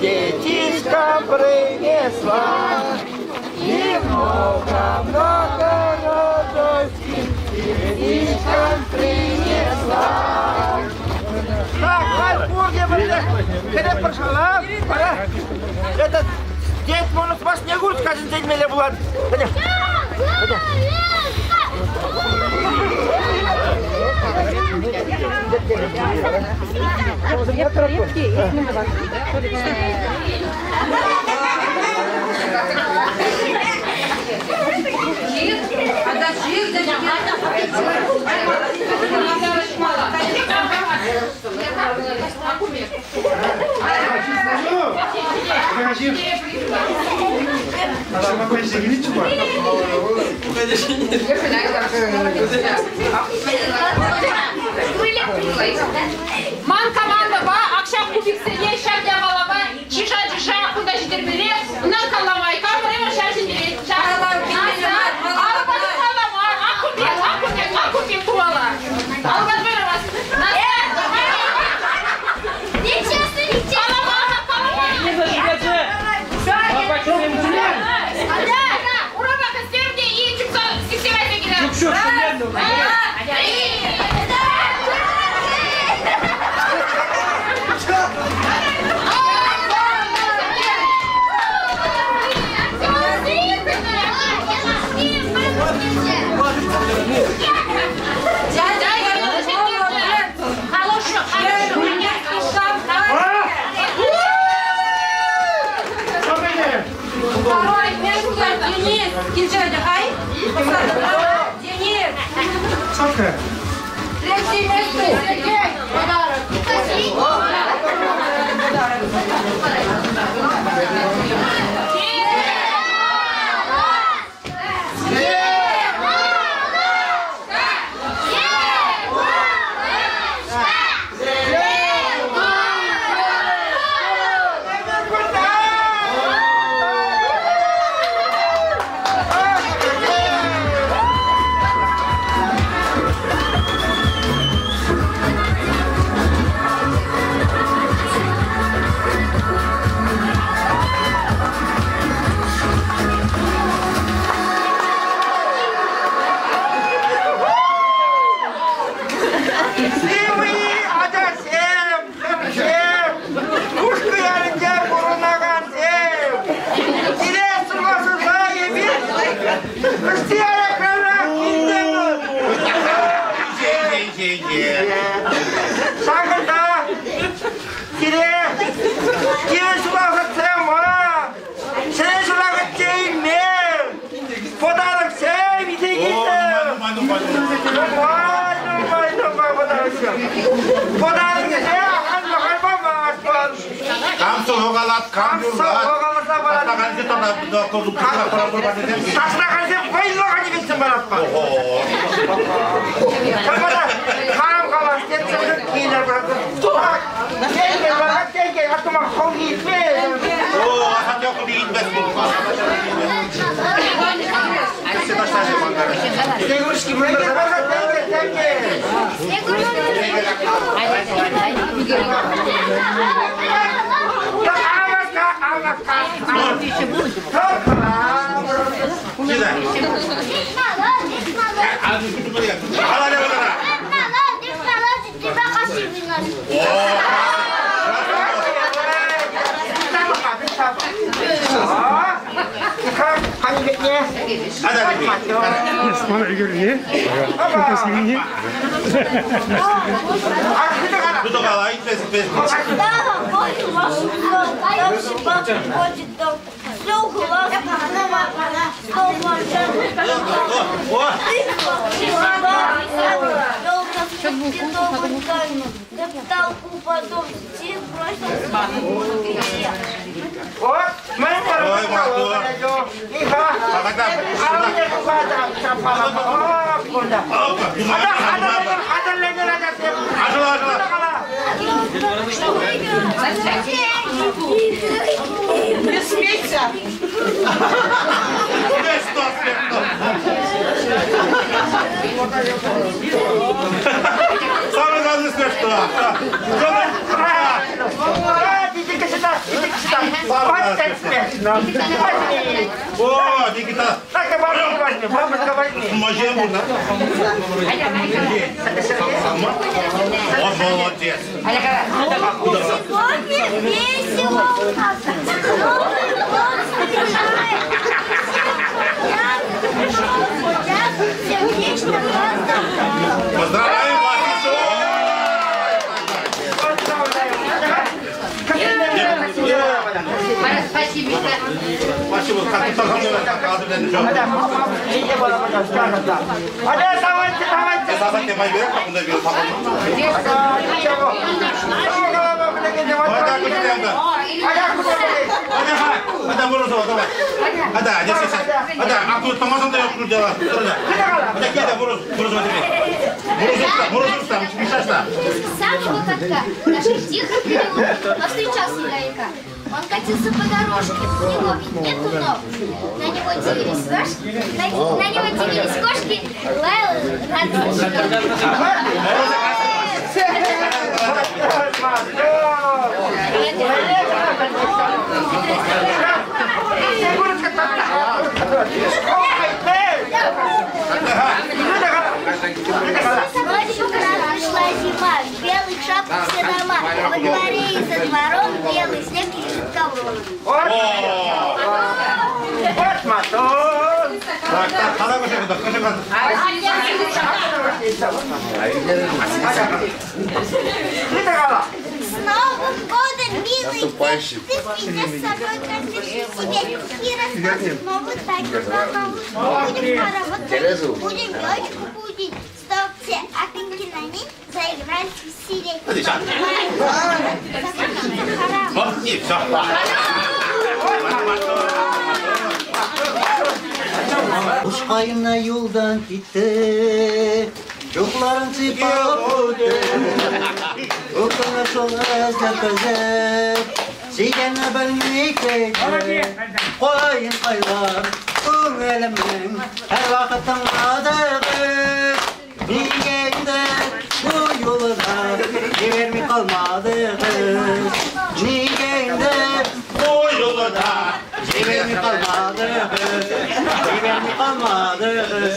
Детишкам принесла и много-много радости детишкам принесла. Так, халь пурте пӗрле кӗре пӑршалам, вара этот дед мӑнук башне куртка чӗнмелле пулать. Ман командӑпа ак ҫак кубиксене ҫак япалапа чыша-чыша кунта ҫитермелле. Ӑна калламай. Кам пӗрремӗш ҫав ҫӗнтерет. Алӑпа тытмалла мар. Ак кун пек, ак кун пек, ак кун пек тумалла. Алӑпа тытмалла. Нечестно, нечестно. Урапа кӗстерте и чупса сиксе кайса килер. Раз, два, три. Денис, килчӗ хай. Денис. Третий место, Сергей, подарок. Подарок. Сивӗ ачасем, хӗрсем, Кушкӑ ялӗнче пурӑнакансем, сире сывлашса эпир Христиана килтӗмӗр. Ҫакӑнта сире кивӗ ҫула хӑтсем мар, ҫӗнӗ ҫула кӗтсе илме подароксем илсе килтӗм. Нумай, нумай, нумай подароксем. Подароксене ахаль памастпӑр. Кам сӑвӑ калать, кам юрлать. Ташлакансем Ташлакансем вӑйлӑ канивесем паратпӑр. Ҫавӑнпа кам калас тетсен килӗр Так, тенкӗ вара тенкӗ, аттума хӑв илтмес. О, асатте хӑв илтмес. Не смейся! Самое главное смешно. О, Никита. Можем, да? Вот молодец. Сегодня весело у нас. Новый год встречаем. Я сердечно поздравляю. Поздравляем вас! Спасибо. Спасибо. С самого катка наших тихо переулок повстречался издалека. Он катился по дорожке, у него ведь нету ног. На него дивились кошки, на, на него дивились кошки, лаял радостно щенок. Ночью к нам пришла зима, в белых шапках все дома. Во дворе и за двором белый снег лежит ковром. Так, так, С Новым годом, милый дед! Ты принес с собой конфеты себе и рассказ новый танец новый. Будем хоровод водить, будем елочку будить, чтоб все опеньки на ней заиграли веселей. Закончится хоровод. Вот и все. Кушкаена юлдан китте, Чукларын сыйпап үтте. Укыны шул эзләп эзләп, Сөйгәнне белми китте. Каен кайлар күңелемнең һәрвакыт тыңладыгы. Нигә инде бу юлы да җибәрми калмадыгыз? Нигә инде бу юлы да җибәрми калмадыгыз? Җибәрми калмадыгыз.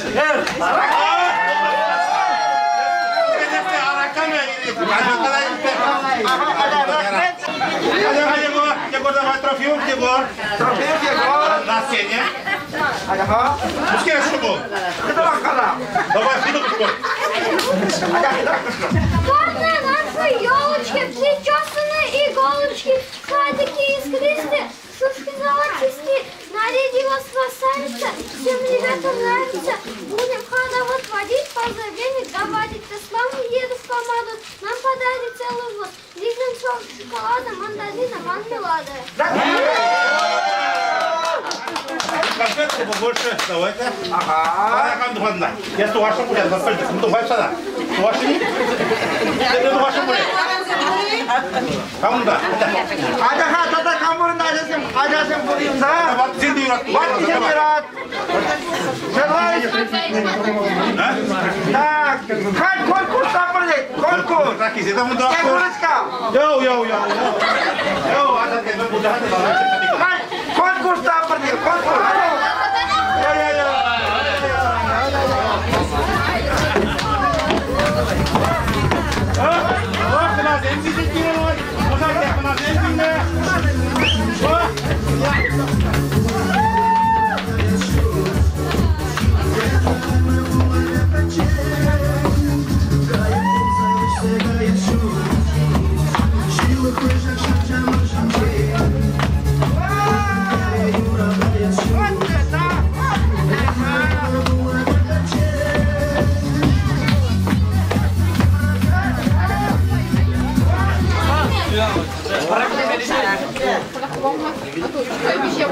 Главное наши елочки, причесаны иголочки, садики искристые, шушки золотистые, нарядилась красавица, всем ребятам нравится. Будем хоровод водить, поздравления говорить, славу еду в команду, нам подарит целый год. Лизнем шоколада, мандарина, мармелада. Конфетку побольше, давайте. Ага. Я тугашым белән, Кам унта? Атя-ха, тата кам вырӑнта ачасем, ачасем пулинса. Ваттисен те юрат. Ваттисен юрат. Желаешь? Так, халь конкурс тапӑрнет, конкурс. Ракисе там унта. Снегурочка. Йоу, йоу, йоу, йоу. Йоу, ата те бу да. Халь конкурс тапӑрнет, конкурс. Йо, йо, йо.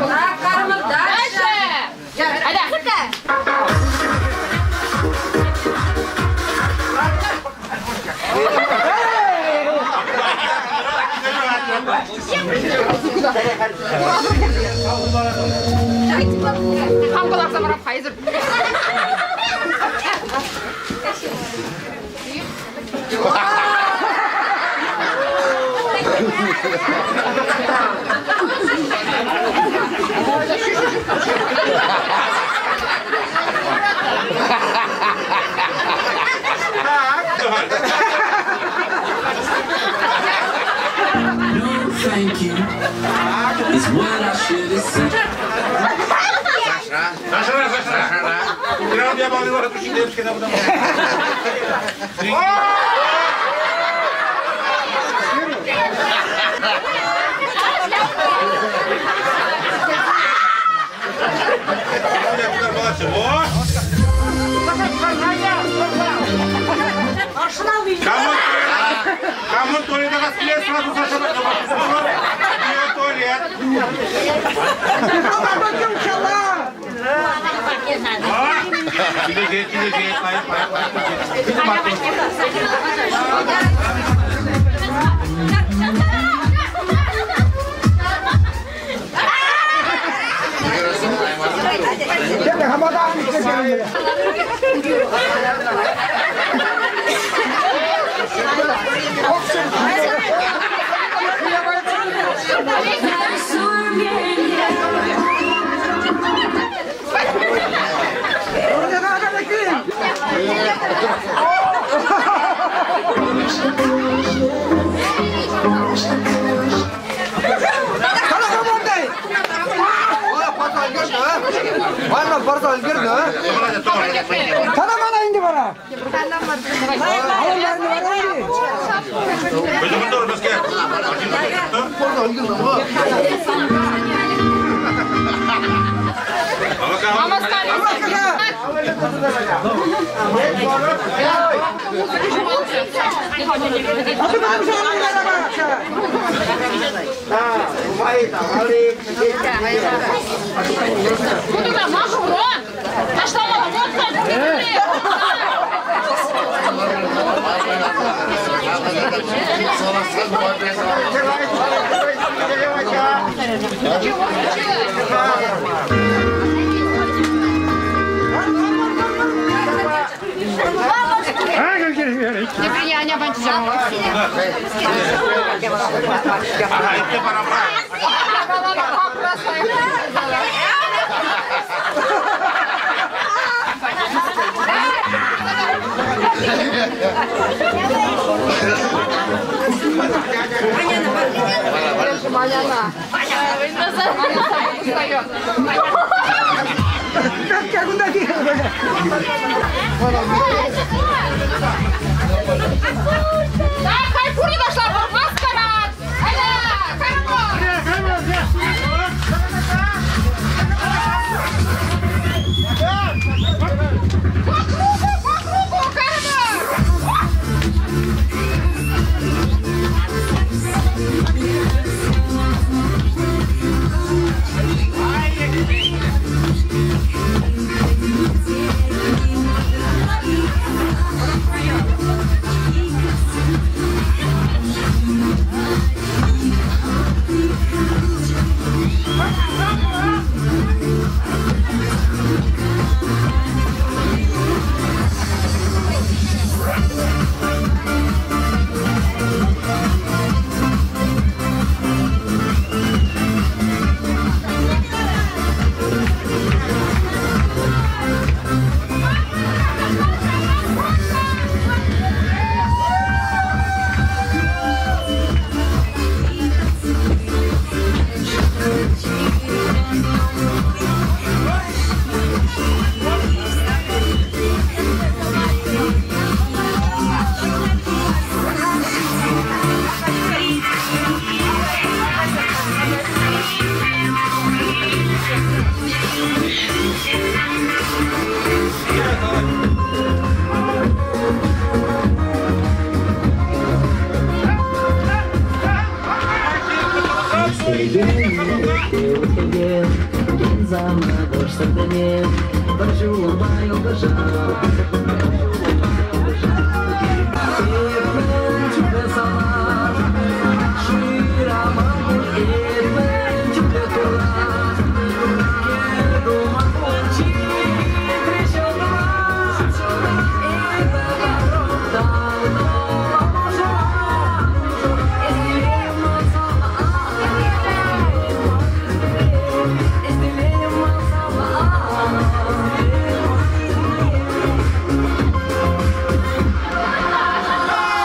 Так, кармӑр дальше. Дальше! Айда! Хам кӑларса парап хайзер. No, thank you. Is what I should have said. Сашара, Сашара. Прям я могу разрушить на потом. Кому туалет раскрыли, сразу Саша туалет. Килешет, килешет, лайк, лайк, лайк. Так, хай пурне дошла, маскарад! Айда, кармон! По кругу, по кругу, кармон!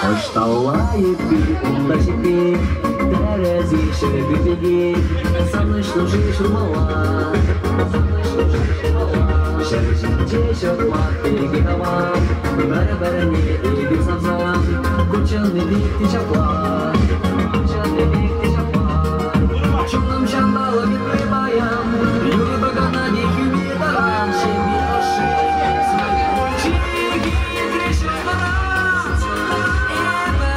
Ӑҫталла йӗппи, унта ҫиппи, тӗрӗс-и ҫӗрпӳ пики, савӑнӑҫлӑ-ши ҫурмалла? Ҫӗр ҫинче ҫӑтмах пирки аван, пӗр-пӗрне эпир савсан, ку чӑннипех те ҫапла, ку чӑннипех те ҫапла. Чунӑм ҫанталӑк епле паян, юрӑ тӑкӑнать хӳме таран, ҫемье ӑшши чи хитре ҫӑлтӑра. Эпӗ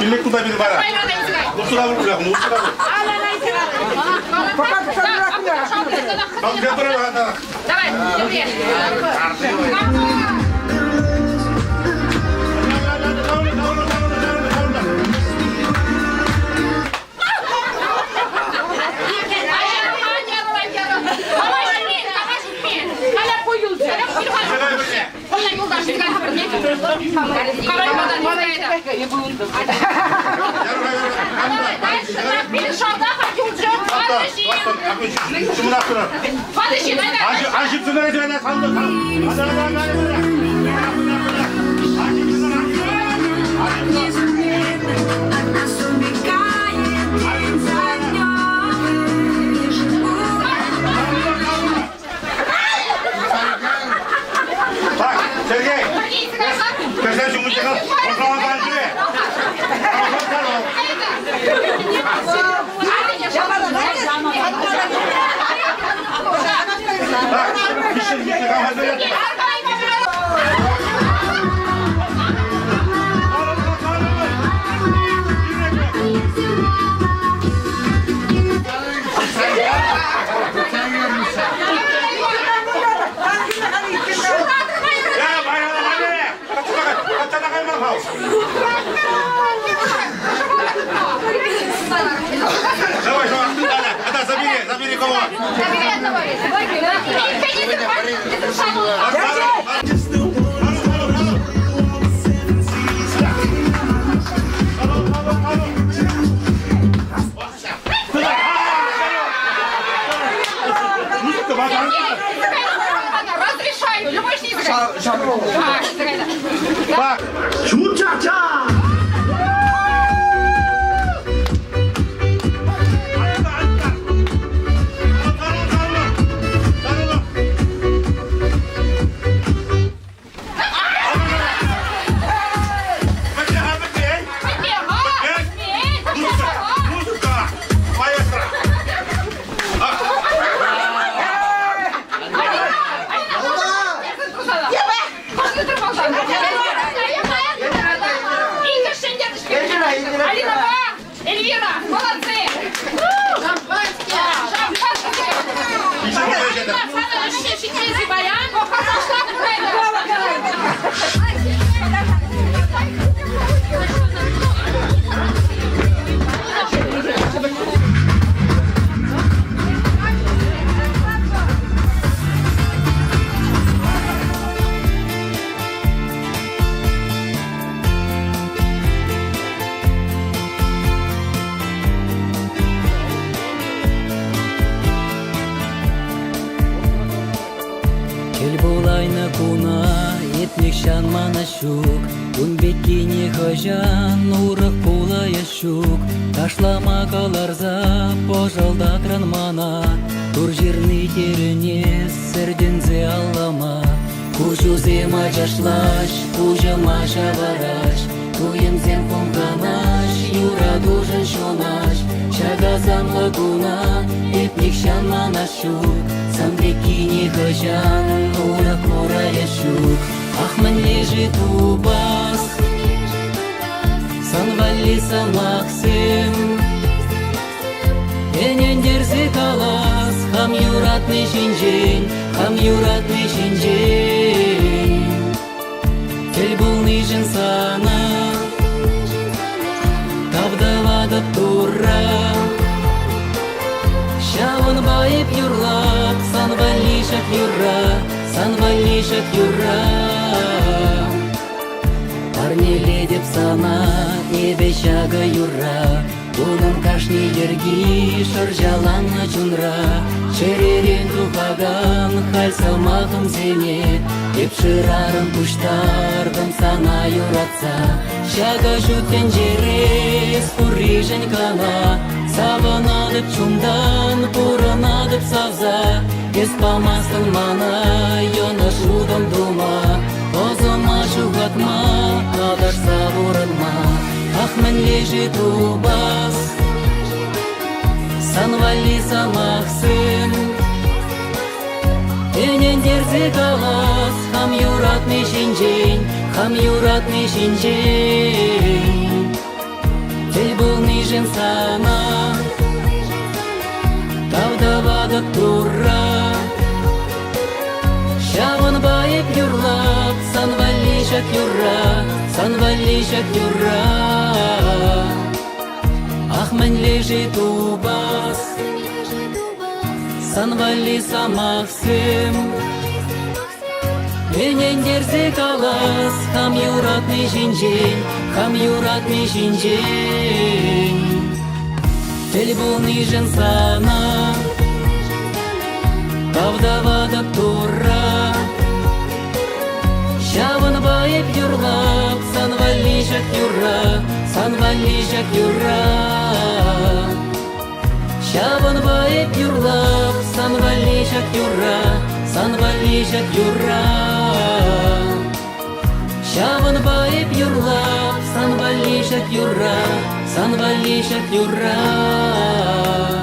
Пиллек тута бир бара. Усура бир усура. Давай, От нас убегает день за днем. Так, Сергей. Кӗрсе ҫумӗнче Так, Давай, давай, забери, забери кого. Разрешаю, любой Так. Чу-ча-ча! Икӗ. кайнӑ куна эп нихҫан манас ҫук. Ун пекки нихӑҫан урӑх пулаяс ҫук. Ташлама кӑларса пӑшӑлтатрӑн мана. Тур ҫырни терӗне сӗртӗнсе аллама. Куҫусем ачашлаҫ, пуҫӑма ҫавӑраҫ. Туйӑмсем хумханаҫ, юратушӑн ҫунаҫ. Ҫак асамлӑ куна эп нихҫан манас ҫук. Сан пекки нихӑҫан урӑх кураяс ҫук. Ах, мӗнле-ши тупас сан валли сӑмахсем? Ӗнентерсе калас хам юратни ҫинчен, хам юратни ҫинчен. Тӗл пулнишӗн сана тав тӑватӑп Турра. Ҫавӑнпа эп юрлап сан валли ҫак юрра, сан валли ҫак юрра. Парнелетӗп сана эпӗ ҫакӑ юрра. Унӑн кашни йӗрки шӑрҫаланнӑ чунра. Чӗререн тухакан халь сӑмахӑмсене эп шырарӑм, пуҫтартӑм сана юратса. Ҫакӑ ҫут тӗнчере эс пурришӗн кӑна савӑнатӑп чунтан, пурӑнатӑп савса. Эс памастӑн мана йӑнӑш утӑм тума, ӑсӑма ҫухатма, аташса пурӑнма. Ах, мӗнле-ши тупас сан валли сӑмахсем? Ӗнентерсе калас хам юратни ҫинчен, хам юратни ҫинчен. Тӗл пулнишӗн сана тав тӑватӑп Турра. Ҫавӑнпа эп юрлап сан валли ҫак юрра, сан валли ҫак юрра. Ах, мӗнле-ши тупас сан валли сӑмахсем? Ӗнентерсе калас хам юратни ҫинчен, хам юратни ҫинчен. Тӗл пулнишӗн сана тав тӑватӑп Турра. Ҫавӑнпа эп юрлап сан валли ҫак юрра, сан валли ҫак юрра. Ҫавӑнпа эп юрлап сан валли ҫак юрра, сан валли ҫак юрра. Ҫавӑнпа эп юрлап сан валли ҫак юрра, сан валли ҫак юрра.